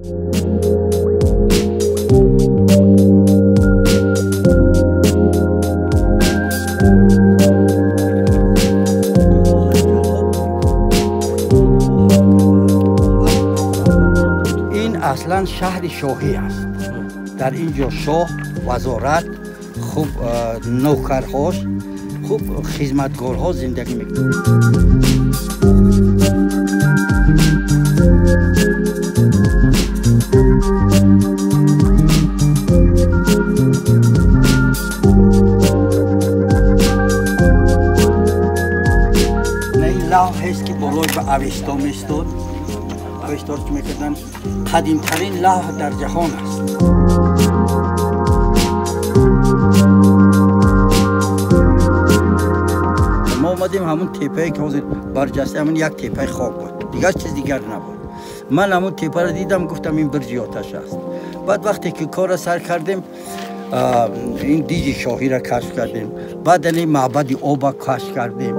Ин аслан шаҳри шоҳӣ аст. Дар ин ҷо шоҳ, вазорат, хуб нокарҳош, хуб хизматгорҳо зиндагӣ мекунанд. Ин лавҳест, ки болои ба Авесто местод. Авесторо чӣ мекарданд? Қадимтарин лавҳ дар ҷаҳон аст. Мо омадем, ҳамун теппае, ки ҳозир барҷаста, ҳамун як теппаи хок буд, дигар чиз дигар набуд. Ман ҳамун теппаро дидам, гуфтам, ин бирҷи оташ аст. Баъд вақте ки корро сар кардем, ин диҷи шоҳиро кашф кардем, баъдан ин маъбади оба кашф кардем.